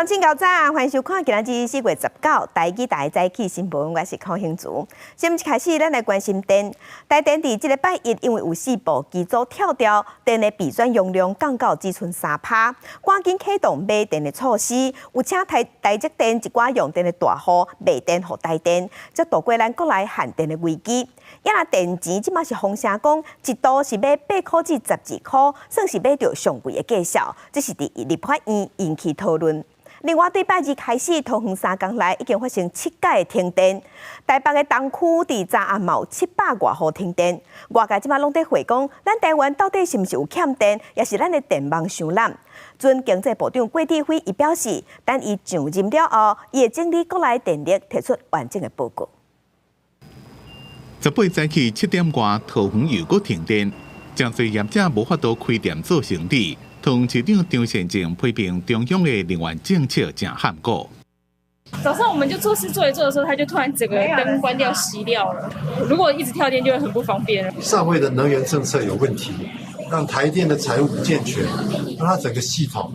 請較早，歡迎收看今仔日4月19台語台早起新聞，我是康興慈。先開始，咱來關心電。台電佇這个拜一，因為有四部機組跳掉，電的備轉容量降到只賰3趴，趕緊啟動買電的措施，有請台積電一寡用電的大戶賣電予台電，才度過咱國內限電的危機。也若電錢這馬是風聲講，一度是買8塊至12塊，算是買著上貴的價數。這是佇立法院引起討論。另外，對拜二開始，桃園3工內已經發生七擺停電。台北的東區佇昨暗嘛有700外戶停電。外界這馬攏佇回講，咱台灣到底是毋是有欠電，抑是咱的電網傷濫？準經濟部長郭智輝伊表示，等伊上任了後，伊會整理國內電力，提出完整的報告。 18早起7點外，桃園又閣停電，誠濟業者無法度開店做生意。桃園市長張善政批評中央的能源政策誠譀古。早上我們就做事做一做的時候，它就突然整個燈關掉熄掉了。如果一直跳電，就會很不方便。上位的能源政策有問題，讓台電的財務不健全，讓它整個系統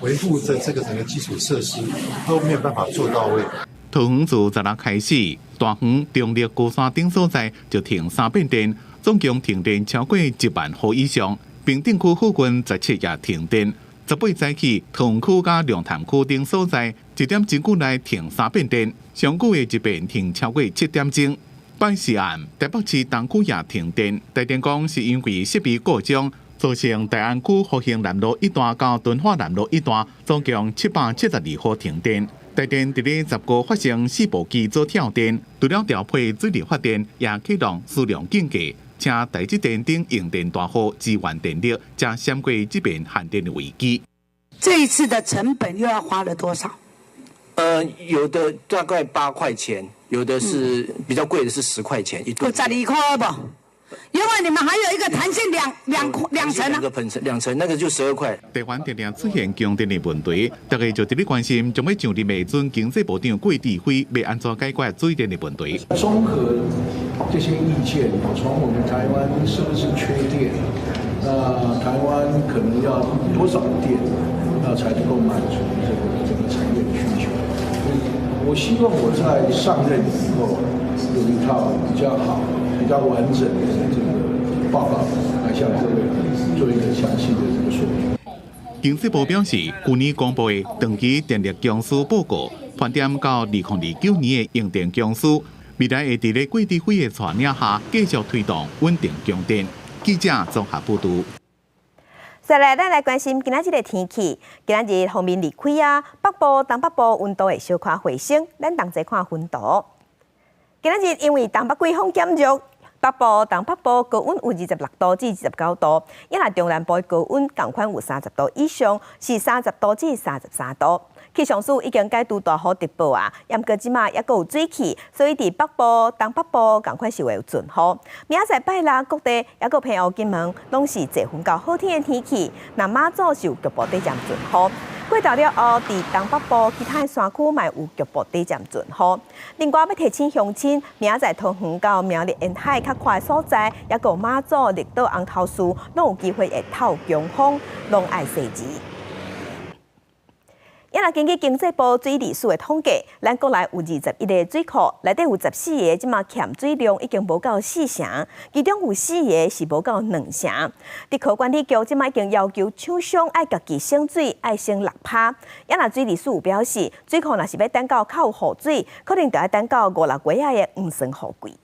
維護的這個整個基礎設施都沒有辦法做到位。桃園自16開始，大園、中壢、龜山頂所在就停三遍電，總共停電超過1萬戶以上。平鎮區附近17也停電，18早起，桃園區佮龍潭區等所在，一點鐘久內停三遍電，上久的一遍停超過7點鐘。拜四暗，台北市東區也停電，台電講是因為設備故障，造成大安區復興南路一段到敦化南路一段總共772戶停電。台電佇咧10號發生四部機組跳電，除了調配水力發電，也啟動輸量競價。請台積電等用電大戶支援電力，才閃過這遍限電的危機。這一次的成本又要花了多少？有的大概8塊錢，有的是比較貴的是10塊錢一度。12塊無？因為你們還有一個彈性兩層啊。兩個層，兩層，那個就12塊。台灣定定出現供電的問題，大家就佇咧關心，將欲上任的準經濟部長郭智輝欲按怎解決水電的問題。綜合這些意見，從我們台灣是不是缺電？那台灣可能要多少電，那才能夠滿足這個產業的需求？我希望我在上任以後有一套比較好、比較完整的這個報告，來向各位做一個詳細的這個說明。經濟部表示，去年公布的長期電力供需報告，盤點到2029年的用電供需，未來會佇咧郭智輝的帶領下，繼續推動穩定供電。記者綜合報導。再來，咱來關心今仔日的天氣。今仔日鋒面離開啊，北部、東北部溫度會小可回升。咱同齊看雲圖。今仔日因為東北季風減弱，北部、東北部高溫有26度至29度，也若中南部高溫仝款有30度以上，是30度至33度。氣象署已經解除大雨特報啊，毋過這馬猶閣有水汽，所以佇北部、東北部仝款是會有陣雨。明仔載拜六各地猶閣澎湖金門攏是濟雲到好天的天氣，那馬祖是有局部短暫陣雨。過晝了後，佇東北部其他的山區嘛有局部短暫陣雨。另外，欲提醒鄉親，明仔載桃園到苗栗沿海較闊的所在，猶閣馬祖、綠島、紅頭嶼，攏有機會會透強風，攏愛細膩。也若根據經濟部水利署的統計，咱國內有21個水庫，內底有14個這馬欠水量已經無夠四成，其中有四個是無夠兩成。竹科管理局這馬已經要求廠商愛家己省水，愛省6趴。也若水利署有表示，水庫若是欲等到較有雨水，可能就愛等到五六月仔的黃酸雨季。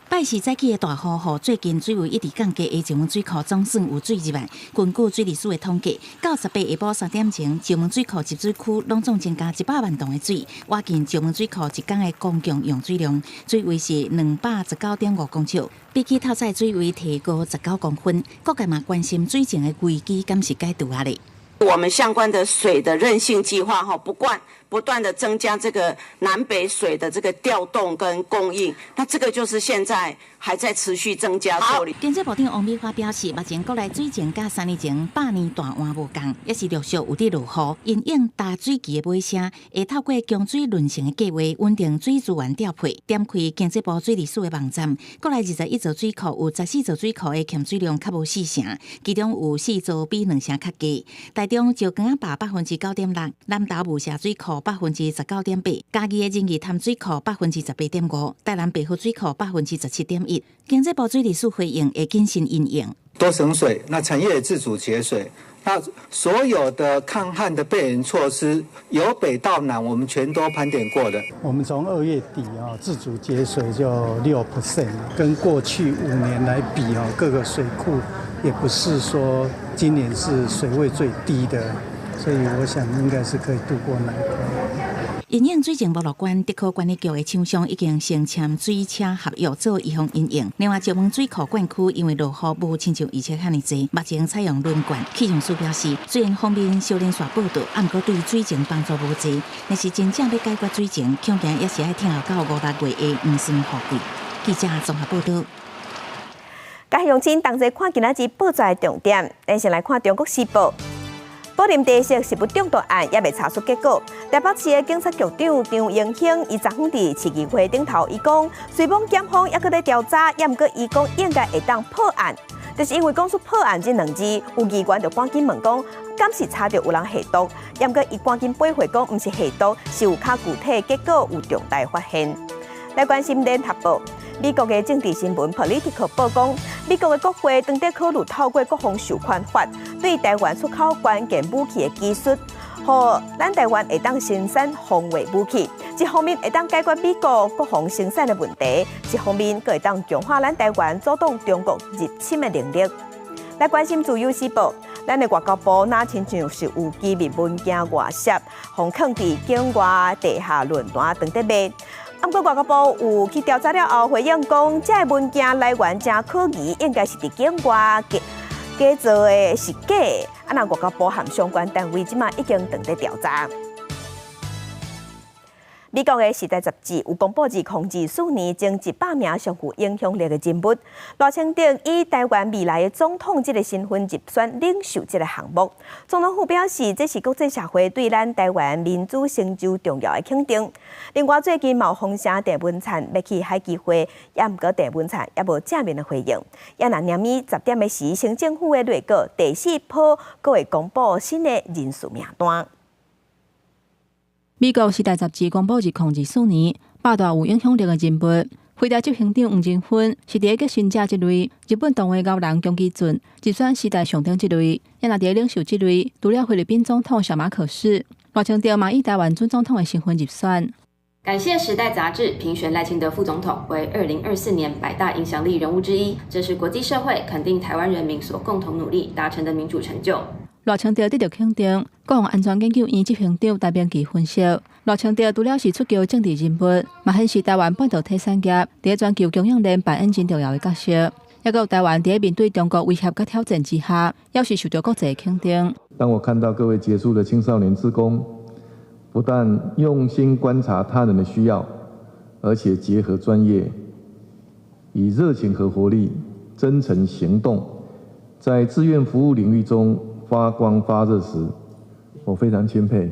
拜四早起的大雨，予最近水位一直降低的石門水庫總算有水入來。根據水利署的統計，到18下晡3點鐘，石門水庫集水區攏總增加100萬噸的水，倚近石門水庫一工的公共用水量，水位是219.5公尺，比起透早水位提高19公分。各界嘛關心水情的危機，敢是解除啊咧？我們相關的水的韌性計劃，哈，不管不斷的增加這個南北水的這個調動跟供應，那這個就是現在還在持續增加處理。經濟部長王美花表示，目前國內水情佮三年前百年大旱無仝，也是陸續有佇落雨，因應大水期的尾聲，會透過供水輪乘的計劃，穩定水資源調配。點開經濟部水利署的網站，國內21座水庫有14座水庫的蓄水量較無四成，其中有四座比兩成較低。台中石岡仔壩9.6%，南投霧社水庫19.8%，嘉義的仁義潭水庫18.5%，台南白河水庫17.1%。經濟部水利署回應會謹慎因應，多省水，那產業也自主節水，那所有的抗旱的備援措施，由北到南，我們全都盤點過的。我們從2月底啊，自主節水就6%，跟過去5年來比啊，各個水庫也不是說今年是水位最低的，所以我想應該是可以渡過難關。因應水情無樂觀，竹科管理局的廠商已經先簽水車合約做預防因應。另外，石門水庫灌區因為落雨無親像預測遐爾濟，目前採用輪灌。氣象署表示，雖然鋒面小連續報道，毋過對水情幫助無濟。若是真正欲解決水情，恐驚也是愛等候到五六月的黃酸雨季。記者綜合報道。甲鄉親同齊看今仔日報紙的重點，咱先來看《中國時報》。柏林地色食物中毒案猶未查出結果。台北市的警察局長張榮興，伊昨昏佇市議會頂頭，伊講，雖罔檢方猶閣咧調查，猶毋過伊講應該會當破案，就是因為講出破案這兩字，有議員就趕緊問講，敢是查著有人下毒？猶毋過伊趕緊駁回講，毋是下毒，是有較具體的結果，有重大發現。來關心聯合報，美國的政治新聞 Politico 報講，美國的國會正佇考慮透過國防授權法，對台灣出口關鍵武器的技術，予咱台灣會當生產防衛武器。一方面會當解決美國國防生產的問題，一方面閣會當強化咱台灣阻擋中國入侵的能力。來關心自由時報，咱的外交部若親像是有機密文件外泄，予囥佇境外地下論壇當佇賣。毋過外交部有去調查了後，回應講，這个文件來源誠可疑，應該是佇境外假假造的，是假的。啊，那外交部和相關單位這馬已經正佇調查。美國的《時代》雜誌有公布2024年前100名上具影響力的人物，賴清德以台灣未來的總統這个身份入選領袖這个項目。總統府表示，這是國際社會對咱台灣民主成就重要的肯定。另外，最近嘛有風聲鄭文燦欲去海基會，也毋過鄭文燦猶無正面的回應。也若明暝10點的時，省政府的內閣第四波閣會公布新的人事名單。美國時代雜誌公布2024年百大有影響力的人物，輝達執行長黃仁勳是佇個革新者這類，日本動畫牛人宮崎駿入選時代上頂這類，也若佇個領袖這類，除了菲律賓總統小馬可仕，賴清德嘛以台灣準總統的身份入選。感謝《時代》雜誌評選賴清德副總統為2024年百大影響力人物之一，這是國際社會肯定台灣人民所共同努力達成的民主成就。賴清德得到肯定，國防安全研究院執行長戴明奇分析，賴清德除了是出國政治人物，嘛顯示台灣半導體產業佇全球供應鏈扮演真重要的角色，抑閣有台灣佇面對中國威脅佮挑戰之下，猶是受著國際的肯定。當我看到各位傑出的青少年志工，不但用心觀察他人的需要，而且結合專業，以熱情和活力，真誠行動，在志願服務領域中發光發熱時，我非常欽佩。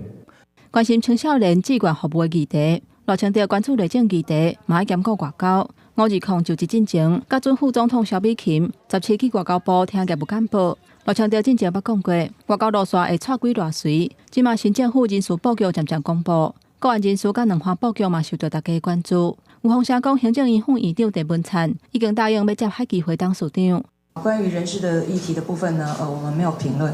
關心青少年志願服務的議題，賴清德關注內政議題，嘛愛兼顧外交。520就職進前，佮準副總統蕭美琴17去外交部聽業務簡報。賴清德進前捌講過，外交路線會掣幾偌隨。這馬新政府人事布局漸漸公布，國安人事佮兩岸布局嘛受著大家關注。有風聲講，行政院副院長鄭文燦已經答應欲接海基會董事長。關於人事的議題的部分呢，我們沒有評論。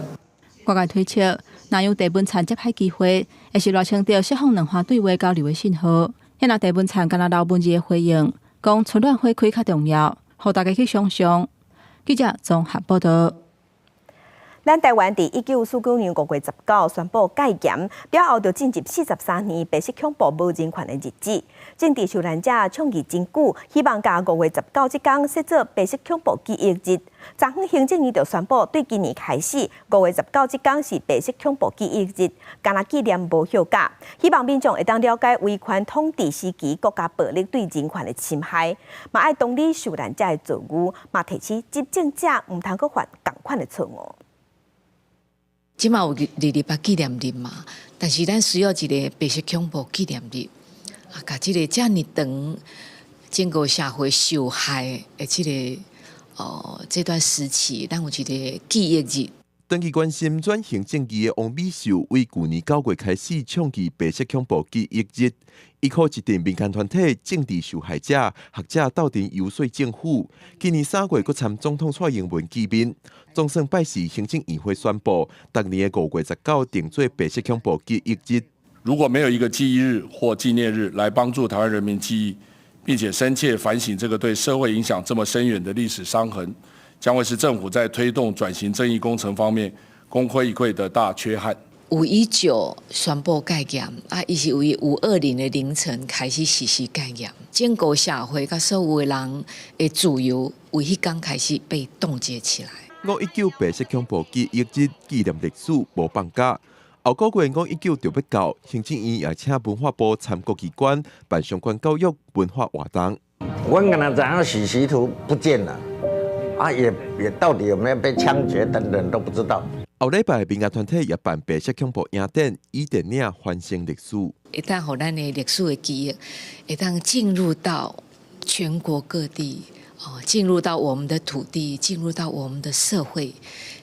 外界推測，若由鄭文燦接海基會，會是賴清德釋放兩岸對話交流的信號。遐若鄭文燦干焦留文字的回應，講春暖花開較重要，予大家去想象。記者綜合報道。咱台灣佇1949年5月19宣布戒嚴，了後就進入43年白色恐怖無人權的日子。政治受難者倡議真久，希望共五月十九這工設做白色恐怖記憶日。昨昏行政院就宣布，對今年開始，五月十九這工是白色恐怖記憶日，干焦紀念無休假。希望民眾會當了解威權統治時期國家暴力對人權的侵害，嘛愛同理受難者的遭遇，嘛提醒執政者毋通閣犯仝款的錯誤。這馬有228紀念日嘛，但是咱需要一个白色恐怖紀念日，啊，共這个遮爾長整個社會受害的這个這段時期，咱有一个記憶日。長期關心轉型正義的王美秀，為舊年9月開始倡議白色恐怖記憶日，依靠一陣民間團體、政治受害者、學者鬥陣遊說政府。今年3月，閣參總統蔡英文見面，總算拜四行政院會宣布，逐年的5月19定做白色恐怖記憶日。如果沒有一個記憶日或紀念日來幫助台灣人民記憶，並且深切反省這個對社會影響這麼深遠的歷史傷痕，將會是政府在推動轉型正義工程方面功虧一簣的大缺憾。5·19宣布戒嚴，啊，伊是為5·20的凌晨開始實施戒嚴，整個社會佮所有的人的自由，為彼工開始被凍結起來。5·19白色恐怖記憶日紀念歷史無放假，後個月五一九就欲到，行政院也請文化部參各機關辦相關教育文化活動。我敢若知影許徐圖不見了。啊，也到底有沒有被槍決等等都不知道。後禮拜民間團體也辦白色恐怖影展，以電影反省歷史。會當予咱的歷史的記憶，會當進入到全國各地，哦，進入到我們的土地，進入到我們的社會，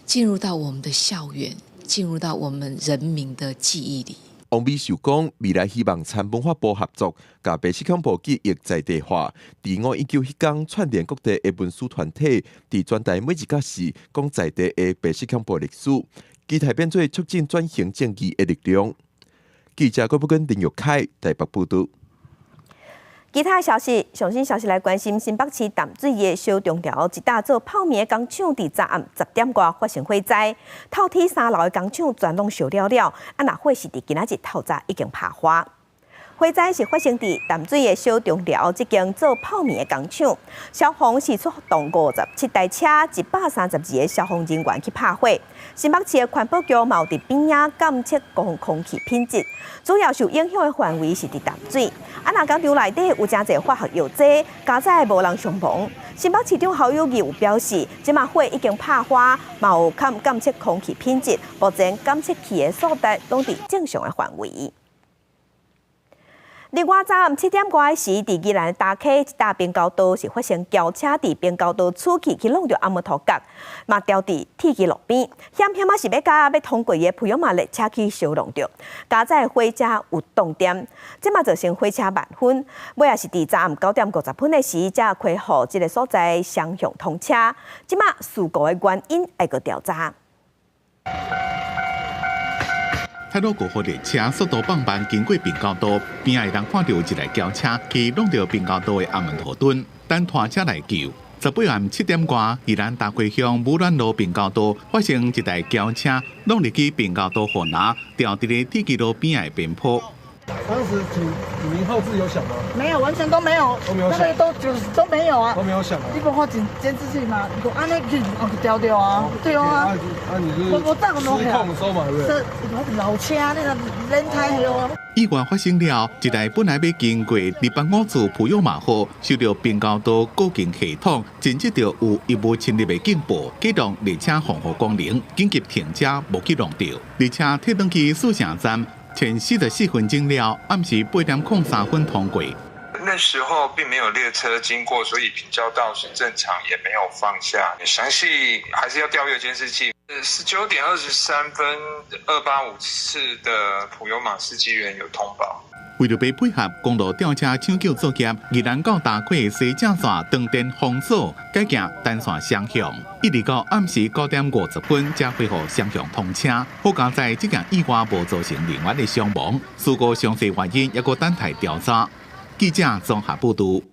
進入到我們的校園，進入到我們人民的記憶裡。王美秀講，未來希望參文化部合作，共白色恐怖記憶在地化。佇5·19彼工串聯各地的文史團體，佇全台每一個市講在地的白色恐怖歷史，期待變做促進轉型正義的力量。記者郭寶根、林玉凱台北報導。其他消息，上新消息來關心新北市淡水的小中寮一搭做泡麵的工廠，佇昨暗10點外發生火災，透天3樓的工廠全攏燒了了，啊，若火是佇今仔日透早已經拍花。火災是發生佇淡水的小中寮這間做泡麵的工廠，消防是出動57台車，132個消防人員去拍火。新北市的環保局嘛有佇邊仔監測空氣品質，主要受影響的範圍是佇淡水。啊，若工廠內底有誠濟化學藥劑，佳哉無人傷亡。新北市長侯友宜有表示，這馬火已經拍花，嘛有監測空氣品質，目前監測器的數值攏佇正常的範圍。另外，昨暗7點外時，佇宜蘭大溪一搭平交道是發生轎車佇平交道出去去挵著阿門頭角，嘛牢佇鐵枝路邊，險險仔是欲共欲通過的普悠瑪列車去相挵著，佳哉火車有擋電，這馬造成火車慢分，尾仔是佇昨暗9點50分的時，才恢復這个所在雙向通車。這馬事故的原因愛閣調查。太魯閣號列車速度放慢，經過平交道，邊仔會當看著一台轎車去挵著平交道的阿門頭墩，等拖車來救。18暗7點外，宜蘭大溪鄉武鸞路平交道發生一台轎車挵入去平交道護欄，牢佇咧鐵枝路邊仔的邊坡。當時警鈴號誌有響嗎？沒有，完全都沒有，都沒有響，那個都就是都沒有啊，都沒有響啊。你無看監視器嗎？你講按呢去哦，牢著啊，對啊。啊，你是我失控收嘛，對不對？老車那個輪胎哦。意外發生了，一台本來欲經過285次普悠瑪號，受著平交道告警系統偵測著有異物侵入的警報，啟動列車防護功能，緊急停車，無去挵著。列車退轉去四城站，前44分鐘了，暗時8點03分通過。那時候並沒有列車經過，所以平交道是正常，也沒有放下。詳細還是要調閱監視器。19點23分，285次的普悠瑪司機員有通報。為著欲配合公路吊車搶救作業，宜蘭到大溪西正線斷電封鎖，改行單線雙向，一直到暗時9點50分才恢復雙向通車。好佳哉這件意外無造成人員的傷亡，事故詳細原因猶閣等待調查。記者綜合報導。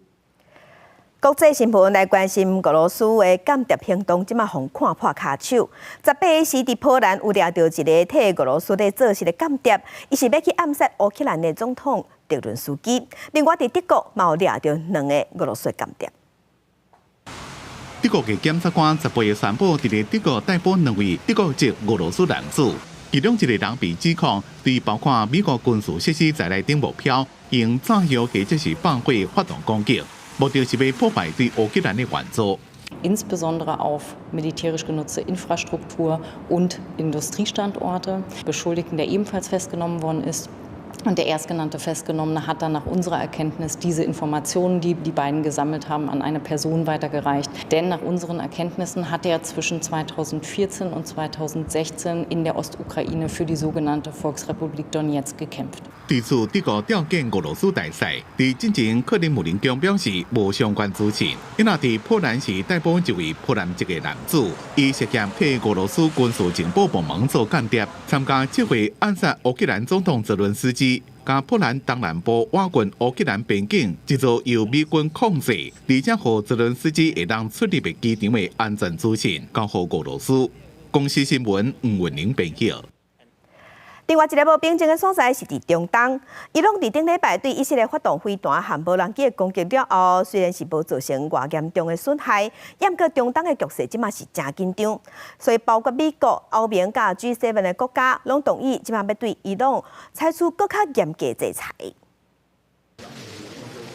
國際新聞來關心俄羅斯的間諜行動，這馬予看破跤手。18時，佇波蘭有掠著一个替俄羅斯咧做事的間諜，伊是欲去暗殺烏克蘭的總統澤倫斯基。另外，佇德國嘛有掠著兩个俄羅斯間諜。德國的檢察官18日宣布，佇咧德國逮捕兩位德國籍俄羅斯男子，其中一个人被指控對包括美國軍事設施在內等目標，用炸藥或者是放火發動攻擊。目的是欲破壞對烏克蘭的援助。 Insbesondere auf militärisch genutzte Infrastruktur und Industriestandorte. Beschuldigten, der ebenfalls festgenommen worden ist. Und der erstgenannte Festgenommene hat dann nach unserer Erkenntnis diese Informationen, die die beiden gesammelt haben, an eine Person weitergereicht. Denn nach unseren Erkenntnissen hat er zwischen 2014 und 2016 in der Ostukraine für die sogenannte Volksrepublik Donezk gekämpft. 對此，德國調見俄羅斯大使，佇進前克里姆林宮表示無相關資訊。伊若佇波蘭時逮捕一位波蘭籍的男子，伊涉嫌替俄羅斯軍事情報部門做間諜，參加策劃暗殺烏克蘭總統澤倫斯基，佮波蘭東南部倚近烏克蘭邊境一座由美軍控制，而且予澤倫斯基會當出入的機場的安全資訊交予俄羅斯。公視新聞吳文玲編譯。另外一个無平靜的所在是佇中東，伊朗佇頂禮拜對以色列發動飛彈和無人機的攻擊了後，雖然是無造成偌嚴重的損害，毋過中東的局勢這馬是誠緊張，所以包括美國、歐盟佮 G7 的國家攏同意，這馬欲對伊朗採取閣較嚴格制裁。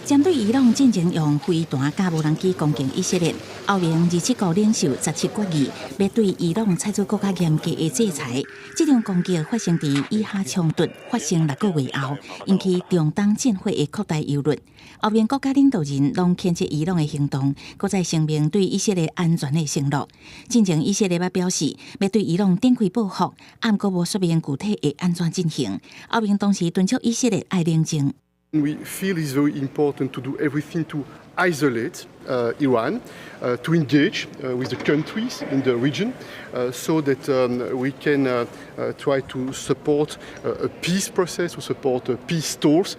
針對伊朗進前用飛彈佮無人機攻擊以色列，歐盟27國領袖17決議，欲對伊朗採取閣較嚴格的制裁。這場攻擊發生佇以哈衝突發生6個月後，引起中東戰火的擴大憂慮。歐盟國家領導人攏譴責伊朗的行動，閣再聲明對以色列安全的承諾。進前以色列捌表示，欲對伊朗展開報復，毋過無說明具體會按怎進行。歐盟當時敦促以色列愛冷靜。 We feel it's very important to do everything to isolate Iran, to engage with the countries in the region, so that we can try to support a peace process, to support peace talks.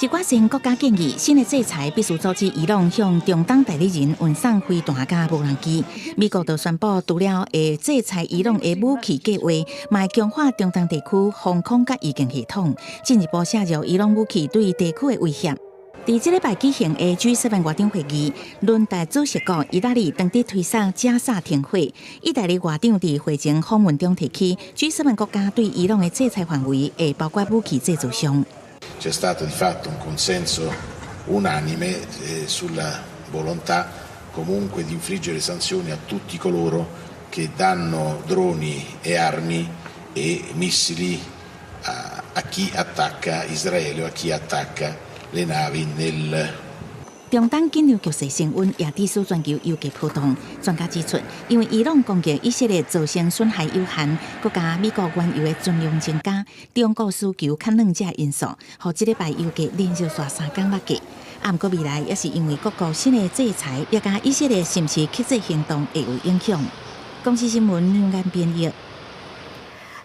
一寡先進國家建議，新的制裁必須阻止伊朗向中東代理人運送飛彈佮無人機。美國就宣布，除了會制裁伊朗的武器計劃，嘛會強化中東地區防空佮預警系統，進一步削弱伊朗武器對地區的威脅。佇這禮拜舉行的 G7 外長會議，輪代主席國意大利當地推捒加薩停火。意大利外長佇會前訪問中提起，G7 國家對伊朗的制裁範圍會包括武器製造商。 C'è stato di fatto un consenso unanime sulla volontà comunque di infliggere sanzioni a tutti coloro che danno droni e armi e missili a chi attacca Israele o a chi attacca le navi nel 中東緊張局勢升溫，也致使全球油價波動。專家指出，因為伊朗攻擊以色列造成損害有限，閣佮美國原油的存量增加，中國需求較軟這因素，予這禮拜油價連續紲三工落價。啊，毋過未來也是因為各國新的制裁，也佮以色列是毋是克制行動會有影響。公視新聞梁安編譯。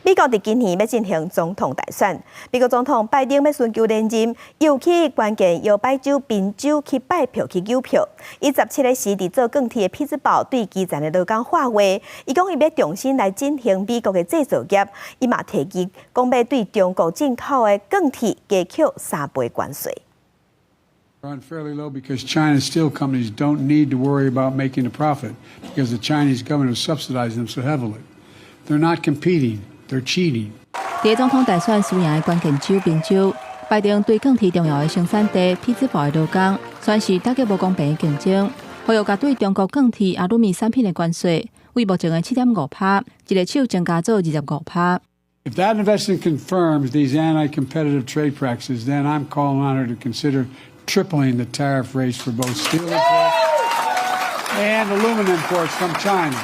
美國佇今年欲進行總統大選，美國總統拜登欲尋求連任，又去關鍵搖擺州賓州去拜票去糾票。伊17日時佇做鋼鐵的匹茲堡對基層的勞工喊話，伊講伊欲重新來振興美國的製造業，伊嘛提議講欲對中國進口的鋼鐵加扣3倍關稅。 Run fairly low because China's steel companies don't need to worry about making a profit because the Chinese government has subsidized them so heavily. They're not competing. They're cheating. 佇總統大選輸贏的關鍵州賓州，拜登對鋼鐵重要的生產地匹茲堡的勞工宣示打擊無公平的競爭，呼籲共對中國鋼鐵、阿魯米產品的關稅，為目前的7.5趴，一下手增加做25趴。 If that investment confirms these anti-competitive trade practices, then I'm calling on her to consider tripling the tariff rates for both steel imports and aluminum imports from China.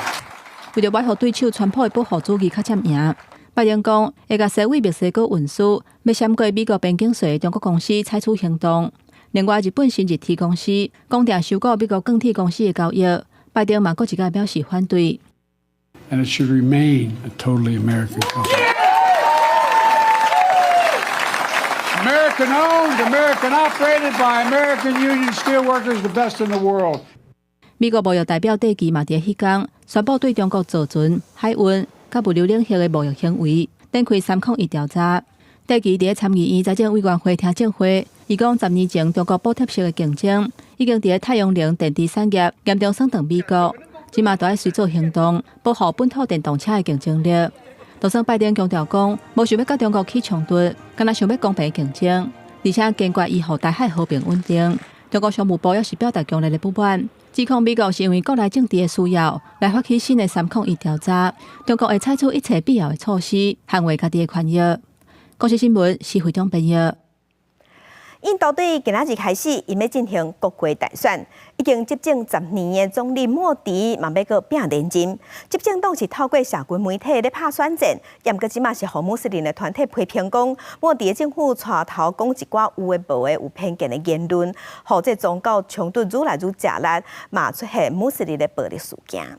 為著欲予對手川普的保護主義較佔贏，拜登講會共銷往墨西哥運輸，欲閃過美國邊境稅的中國公司採取行動。另外，日本新日鐵公司講定收購美國鋼鐵公司的交易，拜登嘛閣一擺表示反對。 And it should remain a totally American company. American owned, American operated by American union steelworkers, the best in the world. 美國貿易代表戴琪嘛佇彼工宣布對中國造船、海運佮物流領域的貿易行為展開301調查。戴琪佇參議院財政委員會聽證會，伊講10年前中國補貼式的競爭已經佇太陽能電池產業嚴重損斷美國，這馬都愛隨做行動保護本土電動車的競爭力。就算拜登強調講，無想欲佮中國起衝突，干焦想欲公平競爭，而且堅決維護台海和平穩定。中國商務部也是表達強烈的不滿，指控美國是因為國內政治的需要來發起新的三控一調查，中國會採取一切必要的措施，捍衛家己的權益。公視新聞，施惠中編譯。印度對今仔日開始，𪜶欲進行國會大選，已經執政10年的總理莫迪嘛欲閣拼連任。執政黨是透過社群媒體咧拍選戰，毋過這馬是予穆斯林的團體批評講，莫迪的政府帶頭講一寡有的無的有偏見的言論，予這宗教衝突愈來愈激烈，嘛出現穆斯林的暴力事件。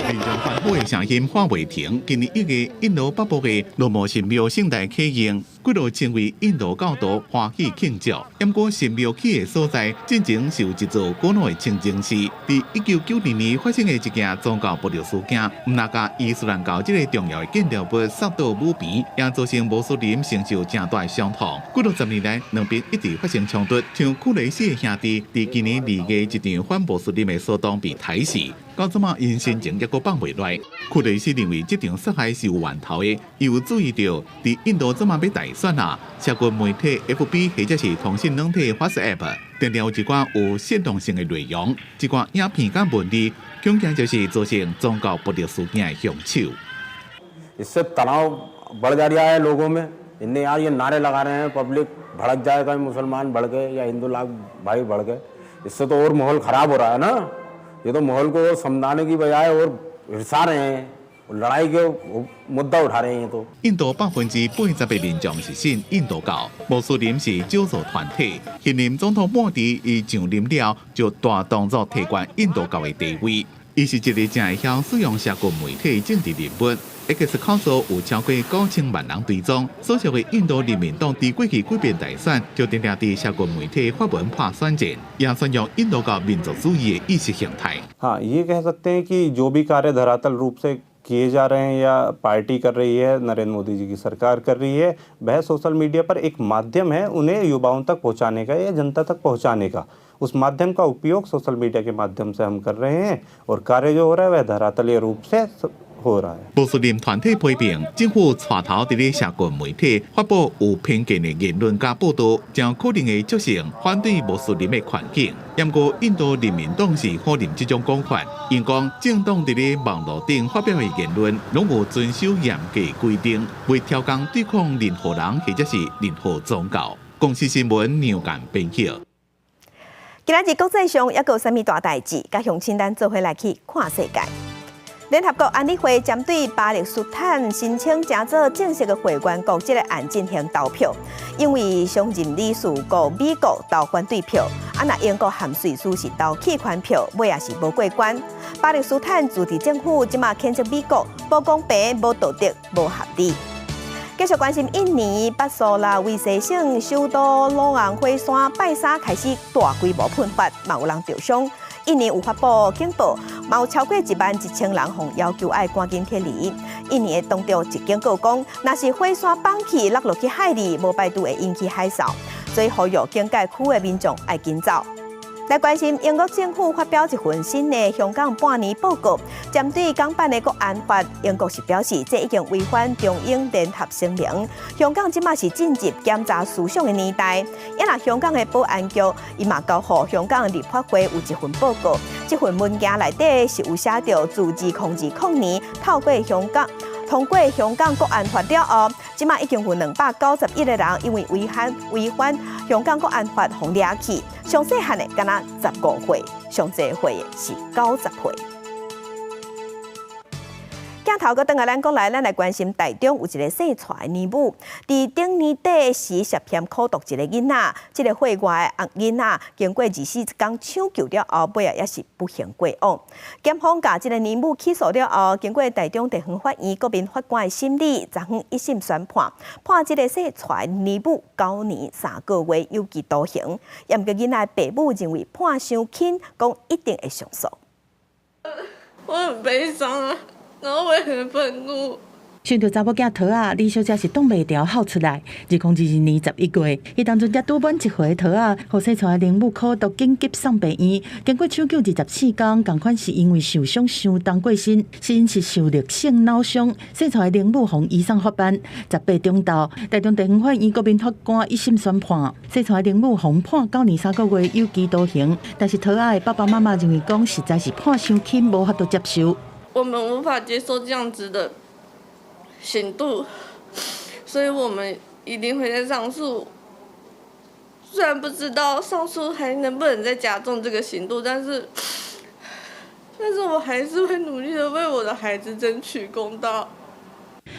民眾歡呼的聲音喊袂停。今年1月，印度北部的羅摩神廟盛大啟用，幾若千位印度教徒歡喜慶祝。毋過神廟起的所在，進前是有一座古老的清真寺。佇1992年發生的一件宗教暴力事件，毋但共伊斯蘭教這个重要的建築物掃到武邊，也造成穆斯林承受誠大的傷痛。幾若十年來，兩邊一直發生衝突。像庫雷西的兄弟，佇今年2月一場反穆斯林的騷動被刣死。到這馬𪜶神情猶閣放袂落。庫雷西認為這場殺害是有源頭的，伊有注意到，佇印度這馬欲大選啊，社群媒體 FB 或者是通訊軟體 WhatsApp，定定有一寡有煽動性的內容，一寡影片佮文字，恐驚就是造成宗教暴力事件的兇手。 इससे तनाव बढ़ जा रहा है लोगों में। इन्हें यार ये नारे लगा रहे हैं, पब्लिक भड़क जाए, कहीं मुसलमान भड़के या हिंदू लोग भाई भड़के, इससे तो और माहौल खराब हो रहा है ना। ये तो माहौल को समझाने की बजाय और हिरसा रहे हैं, लड़ाई के मुद्दा उठा रहे हैं तो。印度80%的民眾是信印度教，穆斯林是少數團體。現任總統莫迪伊上任了，就大動作提懸印度教的地位。伊是一个誠會曉使用社群媒體的政治人物。X 口數有超過9000萬人追蹤，所屬的印度人民黨佇過去幾遍大選就定定佇社群媒體發文拍選戰，也宣揚印度教民族主義的意識形態。 हाँ, ये कह सकते हैं कि जो भी कार्य धरातल रूप से किए जा रहे हैं या पार्टी कर रही है, नरेंद्र मोदी जी की सरकार कर रही है, वह सोशल मीडिया पर एक माध्यम है उन्हें युवाओं तक पहुंचाने का या जनता तक पहुंचाने का। उस माध्यम का उपयोग सोशल मीडिया के माध्यम से हम कर रहे हैं और कार्य जो हो रहा है, वह धरातलीय रूप से हो रहा है。穆斯林團體批評政府帶頭佇咧社群媒體發布有偏見的言論佮報道，將可能會造成反對穆斯林的環境。毋過印度人民黨是否認這種講法，𪜶講政黨佇咧網路頂發表的言論，攏有遵守嚴格規定，袂挑工對抗任何人或者是任何宗教。公視新聞梁間編譯。今仔日國際上猶閣有啥物大代誌？佮鄉親咱做伙來去看世界。聯合國安理會針對巴勒斯坦申請成做正式的會員國這个案進行投票，因為常任理事國美國投反對票，啊若英國和瑞士是投棄權票，尾仔是無過關。巴勒斯坦自治政府這馬譴責美國無公平、無道德、無合理。繼續關心印尼北蘇拉威西省首都魯昂火山拜三開始大規模噴發，嘛有人著傷。印尼有發布警報，嘛有超過11萬1千人予要求愛趕緊撤離。印尼的當局一警告講，若是火山崩去落落去海裡，無排除會引起海嘯，所以呼籲警戒區的民眾愛緊走。來關心英國政府發表一份新的香港半年報告，針對港版的國安法，英國是表示這已經違反中英聯合聲明。香港這馬是進入檢查思想的年代，也若香港的保安局，伊嘛交予香港立法會有一份報告，這份文件內底是有寫著自2020年透過香港。通過香港國安法了後，這馬已經有291個人因為違反香港國安法予掠去。上細漢的敢若15歲，上濟歲的是90歲。鏡鏡頭閣轉來咱國內，咱來關心台中有一个姓蔡的奶母，佇頂年底時涉嫌苦毒一个囡仔，這个歲外的囡仔經過24工搶救了後，尾仔也是不幸過往。檢方共這个奶母起訴了後，經過台中地方法院國民法官的審理，昨昏一審宣判，判這个姓蔡的奶母9年3個月有期徒刑。毋過囡仔的爸母認為判傷輕，講一定會上訴。我很悲傷啊，然後我也很憤怒。想著查某囝桃仔，李小姐是擋袂牢哭出來。2022年11月，彼當陣才拄滿1歲桃仔，予姓蔡的奶母苦毒緊急送病院，經過搶救24工，仝款是因為受傷傷重過身，死因是受力性腦傷。姓蔡的奶母予移送法辦，18中晝，台中地方法院國民法官一審宣判，姓蔡的奶母予判9年3個月有期徒刑。但是桃仔的爸爸媽媽認為講，實在是判傷輕，無法度接受。我們無法接受這樣子的刑度，所以我們一定會再上訴。雖然不知道上訴還能不能再加重這個刑度，但是我還是會努力的為我的孩子爭取公道。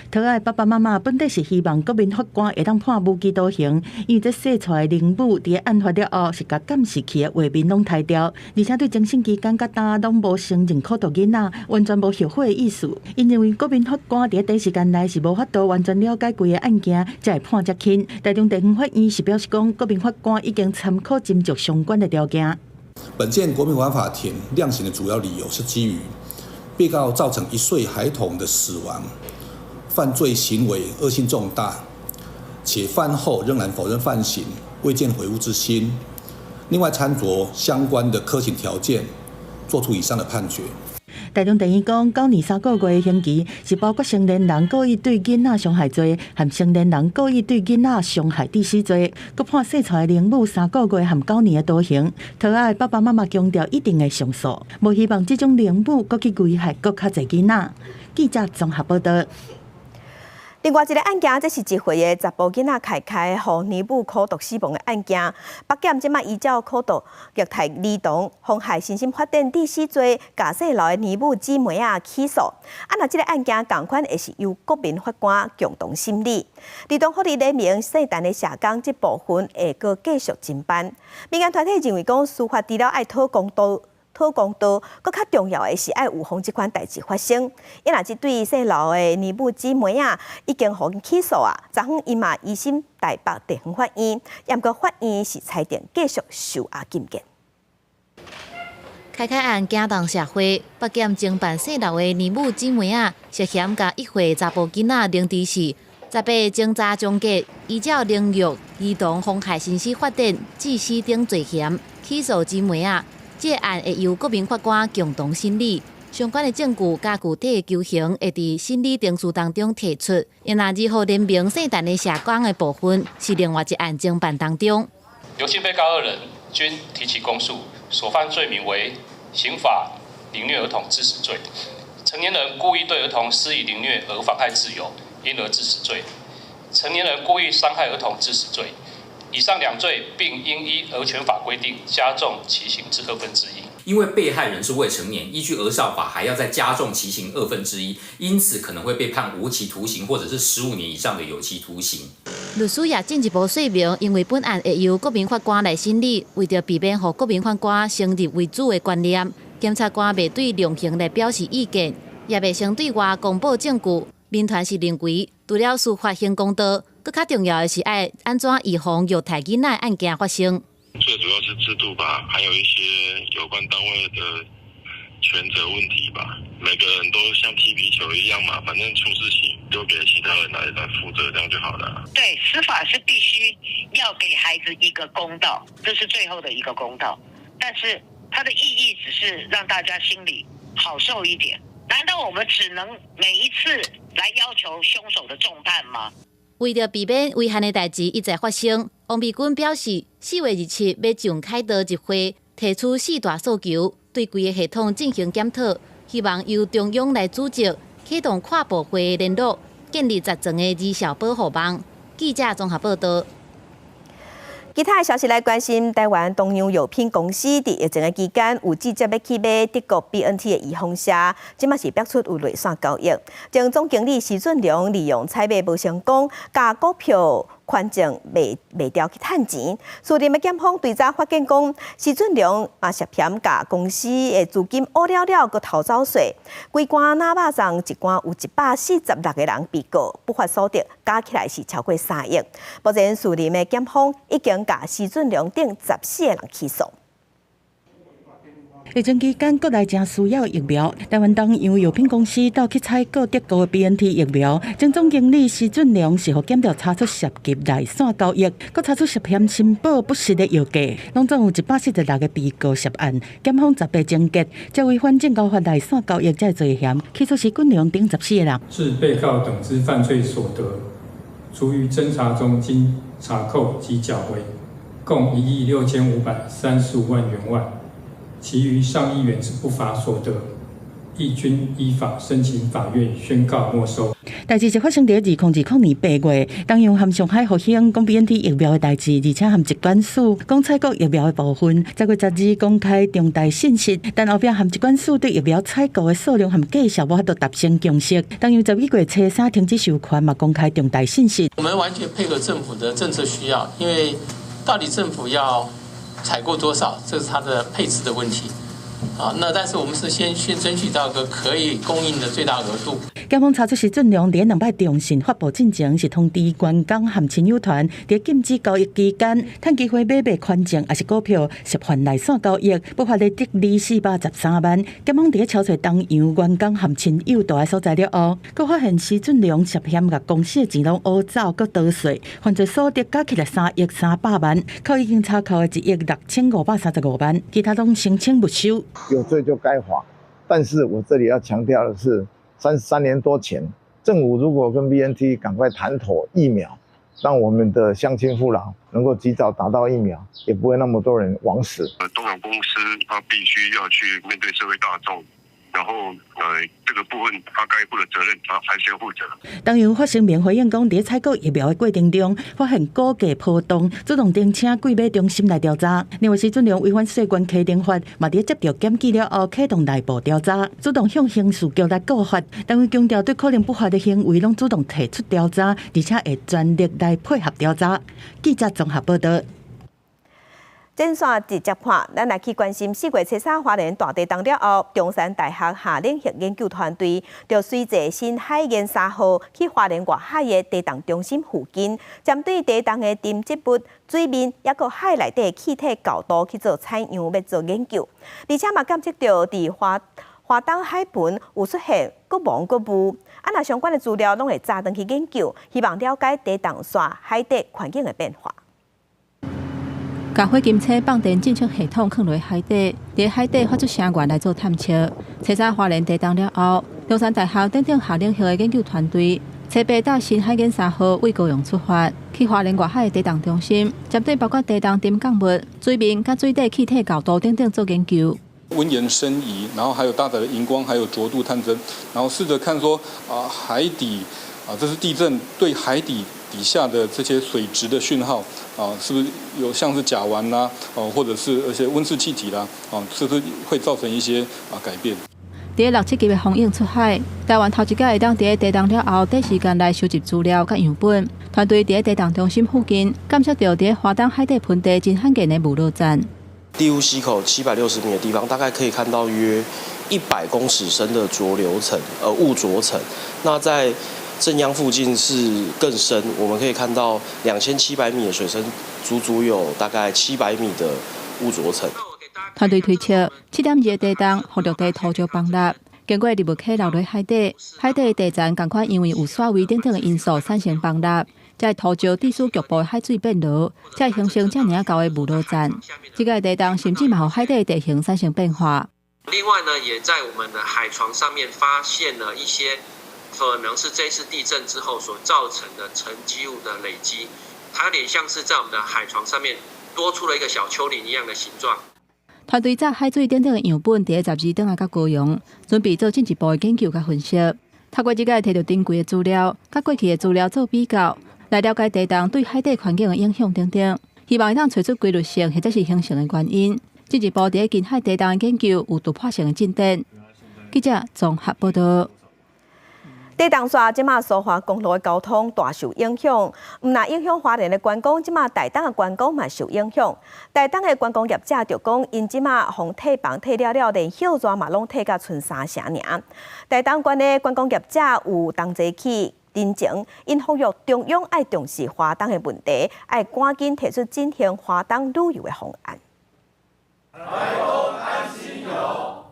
桃仔的爸爸媽媽本底是希望國民法官會當判無期徒刑，因為這姓蔡的奶母佇案發了後是共監視器的畫面攏刣掉，而且對偵審期間佮今攏無承認苦毒囡仔，完全無後悔的意思。𪜶認為國民法官佇短時間內是無法度完全了解規个案件，才會判遮輕。台中地方法院是表示講，國民法官已經參考斟酌相關的條件。本件國民法法庭量刑的主要理由是基於被告造成1歲孩童的死亡。犯罪行為惡性重大，且犯後仍然否認犯行，未見悔悟之心。另外參酌相關的科刑條件，作出以上的判決。台中地院講，9年3個月的刑期是包括成年人故意對囡仔傷害罪，和成年人故意對囡仔傷害致死罪，閣判姓蔡的奶母3個月和9年的徒刑。桃仔的爸爸媽媽強調一定會上訴，無希望這種奶母閣去危害閣較濟囡仔。記者綜合報道。另外一个案件，這是1歲的查埔囡仔凱凱，予奶母苦毒死亡的案件。北檢這馬依照苦毒虐待兒童、妨害身心發展致死罪，共姓劉的奶母姊妹仔起訴。啊，若這个案件仝款會是由國民法官共同審理。兒童福利聯盟聖誕的社工這部分會閣繼續偵辦。民間團體認為講，司法除了愛討公道。討公道，閣較重要的是愛預防這款代誌發生。伊若這對姓劉的奶母姊妹仔已經予𪜶起訴啊，昨昏𪜶嘛移審台北地方法院，毋過法院是裁定繼續收押禁見。凱凱案驚動社會，北檢偵辦姓劉的奶母姊妹仔涉嫌共1歲查埔囡仔凌致死，18偵查終結，依照凌虐兒童妨害身心發展致死等罪嫌起訴姊妹仔。這個案會由國民法官共同審理，相關的證據佮具體的求刑會佇審理程序當中提出。若兒福聯盟聖誕的社工的部分是另外一案偵辦當中。劉姓被告二人均提起公訴，所犯罪名為刑法凌虐兒童致死罪、成年人故意對兒童施以凌虐而妨害自由，因而致死罪、成年人故意傷害兒童致死罪。以上兩罪並應依兒權法規定加重其刑之1/2。因為被害人是未成年，依據兒少法還要再加重其刑1/2，因此可能會被判無期徒刑或者是15年以上的有期徒刑。律師也進一步說明，因為本案會由國民法官來審理，為著避免予國民法官先入為主的觀念，檢察官袂對量刑來表示意見，也袂先對外公布證據。民團是認為，除了司法還公道，閣較重要的是愛按怎預防虐待囡仔案件發生。最主要是制度吧，還有一些有關單位的權責問題吧。每個人都像踢皮球一樣嘛，反正出事情丟給其他人來負責，這樣就好了。對，司法是必須要給孩子一個公道，這是最後的一個公道。但是它的意義只是讓大家心裡好受一點。難道我們只能每一次來要求兇手的重判嗎？為著避免遺憾的代誌一再發生，王美君表示，4月27欲上凱道集會，提出四大訴求，對規個系統進行檢討，希望由中央來組織，啟動跨部會聯絡，建立十層的兒少保護網。記者綜合報道。其他的消息來關心，台灣東洋藥品公司佇疫情的期間有直接欲去買德國 BNT 的預防射，這馬是爆出有內線交易。前總經理施俊良利用採買無成功，共股票權證賣掉去趁錢。士林的檢方追查發現講，施俊良嘛涉嫌共公司的資金挖了了，閣偷走稅。規關若肉粽一關有146個人被告，不法所得加起來是超過3億。目前士林的檢方已經共施俊良等14個人起訴。疫情期間，國內誠需要疫苗。台灣東洋藥品公司鬥去採購德國的 BNT 疫苗，前總經理施俊良是予檢調查出涉及內線交易，閣查出涉嫌申報不實的藥價，攏總有146個被告涉案。檢方18偵結，這違反證交法內線交易這個罪嫌，起訴施俊良等14個人。自被告等之犯罪所得，除於偵查中經查扣及繳回，共1億6535萬元外，其餘上億元之不法所得，亦均依法申請法院宣告沒收。代誌是發生佇2020年8月，東洋和上海復興講 BNT 疫苗的代誌，而且和疾管署講採購疫苗的部分，10月12公開重大信息，但後壁和疾管署對疫苗採購的數量和價數無法度達成共識。東洋11月初三停止授權，嘛公開重大信息。我們完全配合政府的政策需要，因為到底政府要採購多少，這是它的配置的問題。啊，那但是我們是先爭取到個可以供應的最大額度。檢方查出施俊良佇兩擺中信發布進前是通知員工和親友團，佇禁止交易期間，趁機會買賣權證抑是股票，涉犯內線交易，不法的得利413萬。檢方佇咧抄揣東洋員工和親友蹛的所在了後，閣發現施俊良涉嫌共公司的錢攏挖走，閣逃稅，犯罪所得加起來3億300萬，扣已經查扣的1億6535萬，其他攏申請沒收。有罪就該罰，但是我這裡要強調的是，33年多前，政府如果跟 BNT 趕快談妥疫苗，讓我們的鄉親父老能夠及早打到疫苗，也不會那麼多人枉死。東洋公司他必須要去面對社會大眾，然後這個部分他該負的責任，他還是要負責。東洋發聲明回應講，佇採購疫苗的過程中，發現股價波動，主動徵請櫃買中心來調查。另外，施俊良違反稅關規定法，嘛佇接到檢舉了後，啟動內部調查，主動向刑事局來告發。單位強調，對可能不法的行為，攏主動提出調查，而且會全力來配合調查。記者綜合報導。前線直接看，咱來去關心4月初三花蓮大地動了後，中山大學夏令營研究團隊就隨坐深海燕3號去花蓮外海的地動中心附近，針對地動的沉積物、水面，抑閣海內底氣體厚度去做採樣，欲做研究。而且嘛監測著佇花東海盆有出現閣濃閣霧，啊若相關的資料攏會早轉去研究，希望了解地動紲海底環境的變化。共火金車放電偵測系統囥佇海底，佇海底發出聲源來做探測。初三花蓮地動了後，中山大學等等夏令營的研究團隊，初八搭深海燕3號對高雄出發，去花蓮外海的地動中心，針對包括地動沉降物、水面佮水底氣體厚度等等做研究。溫鹽深儀，然後還有搭載的熒光，還有濁度探針，然後試着看說啊海底啊，這是地震對海底底下的這些水質的訊號啊，是不是有像是甲烷啦，哦，或者是一些溫室氣體啦，啊，是不是會造成一些啊改變？佇六七級的風湧出海，台灣頭一擺會當佇地動了後，短時間內收集資料佮樣本。團隊佇地動中心附近監測著佇花東海底盆地真罕見的霧落層。地霧溪口760米的地方，大概可以看到約100公尺深的濁流層，霧濁層。那在正央附近是更深，我們可以看到2700米的水深，足足有大概700米的霧濁層。團隊推測，7.2的地動，予陸地土石崩塌，經過入物體流落海底，海底的地層仝款因為有水位等等的因素產生崩塌，才會土石致使局部的海水變濁，才會形成遮爾仔厚的霧落層。這個地動甚至嘛予海底的地形產生變化。另外呢，也在我們的海床上面發現了一些可能是這次地震之後所造成的沉積物的累積，它有點像是在我們的海床上面多出了一個小丘陵一樣的形狀。團隊載海水等等的樣本，佇12轉來到高雄，準備做進一步的研究佮分析。透過這個提著珍貴的資料，佮過去的資料做比較，來了解地動對海底環境的影響等等。希望會當揣出規律性或者是形成的原因。進一步佇咧近海地動的研究有突破性的進展。記者綜合報道。地動煞這馬蘇花公路的交通大受影響，毋但影響花蓮的觀光，這馬台東的觀光嘛受影響。台東的觀光業者就講，𪜶這馬予退房退了了，連歇熱嘛攏退甲賰三成爾。台東縣的觀光業者有同齊去陳情，𪜶呼籲中央愛重視花東的問題，愛趕緊提出振興花東旅遊的方案。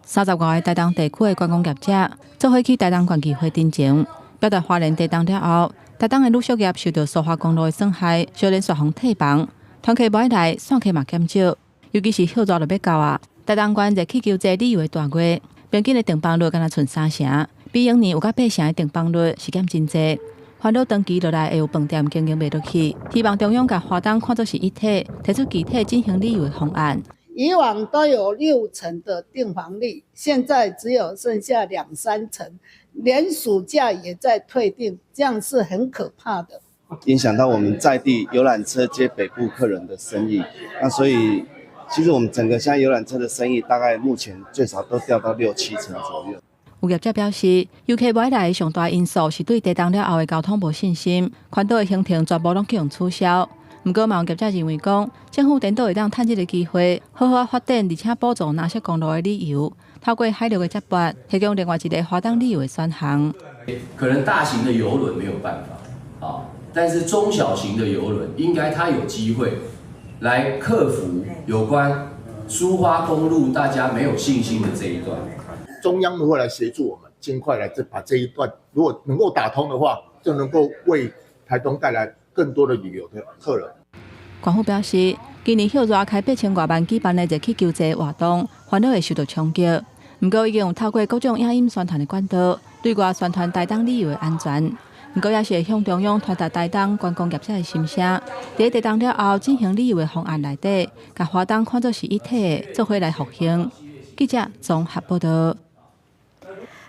35個台東地區的觀光業者，做伙去台東縣議會陳情，表達花蓮地動了後，台東的旅宿業受到蘇花公路的損害，相連續予退房，團客無愛來，散客嘛減少，尤其是歇熱就欲到啊。台東縣熱氣球節旅遊的大月，平均的訂房率敢若賰三成，比往年有甲八成的訂房率是減真濟。煩惱長期落來會有飯店經營袂落去，希望中央共花東看作是一體，提出具體振興旅遊的方案。以往都有六成的訂房率，現在只有剩下兩三成，連暑假也在退訂，這樣是很可怕的。影響到我們在地遊覽車接北部客人的生意，那所以其實我們整個現在遊覽車的生意，大概目前最少都掉到六七成左右。有業者表示，遊客無愛來的上大因素是對地動了後的交通無信心，環島的行程全部攏予人取消。毋過，嘛有業者認為講，政府顛倒會當趁這个機會，好好發展，而且補助藍色公路的旅遊，透過海陸的接駁，提供另外一個花東旅遊的選項。可能大型的郵輪沒有辦法，啊，但是中小型的郵輪應該它有機會來克服有關蘇花公路大家沒有信心的這一段。中央如果來協助我們，盡快來這把這一段如果能夠打通的話，就能夠為台東帶來更多的旅遊的客人。縣府表示，今年歇熱開八千外萬舉辦的熱氣球節活動，煩惱會受到衝擊。毋過已經有透過各種影音宣傳的管道，對外宣傳台東旅遊的安全。毋過也是會向中央傳達台東觀光業者的心聲。佇地動了後振興旅遊的方案內底，共花東看作是一體的，做伙來復興。記者綜合報道。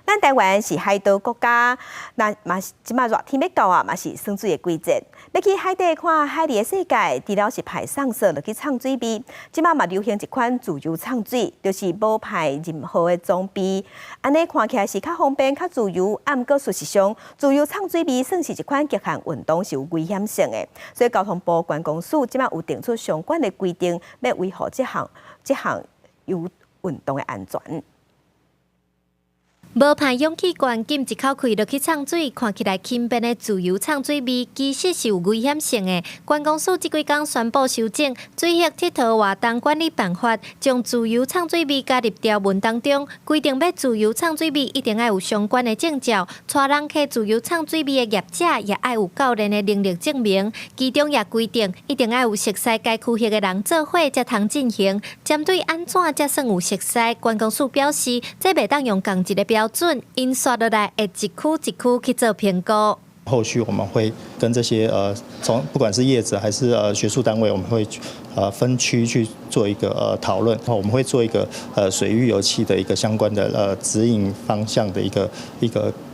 咱台灣是海島國家，那嘛是這馬熱天欲到啊，嘛是耍水的季節。欲去海底看海裡的世界，除了是派送索落去藏水味，這馬嘛流行一款自由藏水，就是無派任何的裝備。按呢看起來是較方便、較自由，啊，毋過事實上，自由藏水味算是一款極限運動，是有危險性的。所以交通部觀光署這馬有定出相關的規定，欲維護這項遊運動的安全。無派氧氣罐，禁一口氣落去藏水，看起來輕便的自由藏水味，其實是有危險性的。觀光署這幾工宣布修正《水域鐵佗活動管理辦法》，將自由藏水味加入條文當中，規定欲自由藏水味一定愛有相關的證照，帶人客自由藏水味的業者也愛有教練的能力證明。其中也規定，一定愛有熟悉該區域的人做伙才通進行。針對按怎才算有熟悉，觀光署表示，這袂當用仝一个標準，𪜶紲落來會一區一區去做評估。後續我們會跟這些從不管是業者還是學術單位，我們會分區去做一個討論，然後我們會做一個水域遊憩的一個相關的指引方向的一個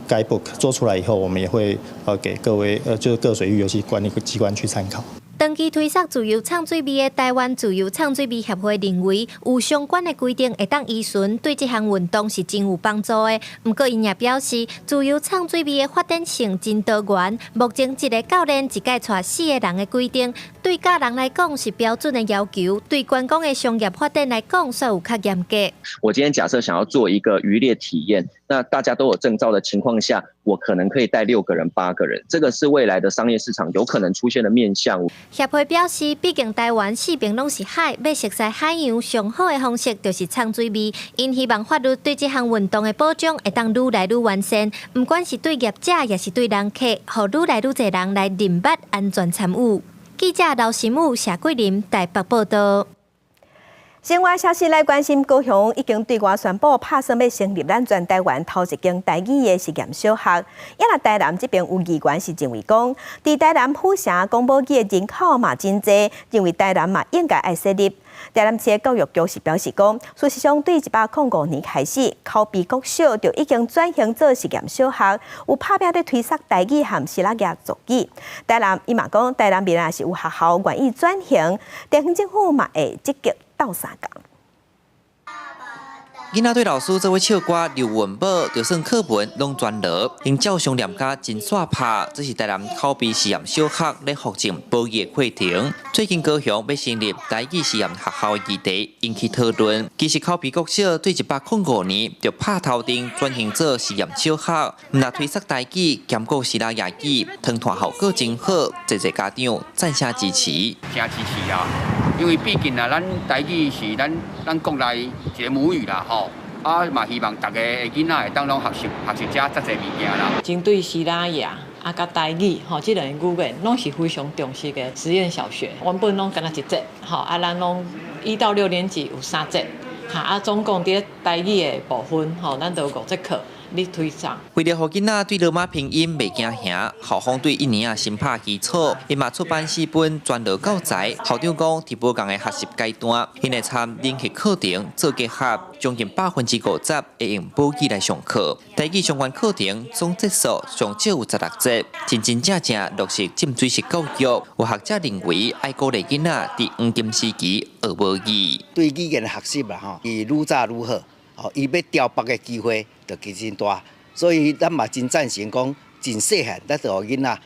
guidebook 做出來以後，我們也會給各位就是各水域遊憩管理機關去參考。長期推捒自由藏水味的台灣自由藏水味協會認為，有相關的規定會當依循，對這項運動是真有幫助的。毋過，𪜶也表示，自由藏水味的發展性真多元。目前一个教練一擺帶四个人的規定，對教人來講是標準的要求，對觀光的商業發展來講，煞有較嚴格。我今天假設想要做一個漁獵體驗，那大家都有證照的情況下，我可能可以帶六個人、八個人，這個是未來的商業市場有可能出現的面向。協會表示，畢竟台灣四邊攏是海，欲熟悉海洋上好的方式就是藏水味。𪜶希望法律對這項運動的保障會當愈來愈完善，毋管是對業者，抑是對人客，予愈來愈濟人來認捌安全參與。記者劉新武、謝桂林台北報道。新聞消息來關心，高雄已經對外宣布，拍算欲成立咱全台灣頭一間台語的實驗小學。也若台南這邊有議員是認為講，佇台南府城講母語的人口嘛真濟，認為台南嘛應該愛設立。台南市教育局是表示講，事實上對105年開始，口邊國小就已經轉型做實驗小學，有拍拚咧推捒台語和西拉雅族語。台南伊嘛講，台南邊若是有學校願意轉型，地方政府嘛會積極鬥相共。囡仔對老師做伙唱歌，劉文寶就算課文攏全落，𪜶照常念甲真煞拍。這是台南口邊實驗小學咧復振保育課程。最近高雄欲成立台語實驗學校的議題引起討論。其實口邊國小對105年就拍頭陣轉型做實驗小學，毋但推捒台語，兼顧西拉雅語，傳傳效果真好，濟濟家長讚聲支持。誠支持啊！因為畢竟啊，咱台語是咱國內一個母語啦，吼。啊嘛希望逐个的囡仔會當攏學習學習遮遮濟物件啦。針對西拉雅啊，佮台語吼，這兩个語言攏是非常重視的實驗小學。原本攏干焦一節，吼啊，咱攏1到6年級有三節，哈啊，總共佇台語的部分，吼，咱就有五節課。咧推捒。為了予囡仔對羅馬拼音袂驚嚇，校方對一年仔先拍基礎，伊嘛出版四本全羅教材。校長講，佇無仝的學習階段，𪜶會參靈學課程做結合，將近50%會用母語來上課。台語相關課程總節數上少有16節，真真正正落實浸水式教育。有學者認為，愛鼓勵囡仔佇黃金時期學母語。對語言的學習啦，吼，伊愈早愈好，吼，伊欲調別的機會就其實大，所以咱嘛真贊成講，真細漢，咱就予囡仔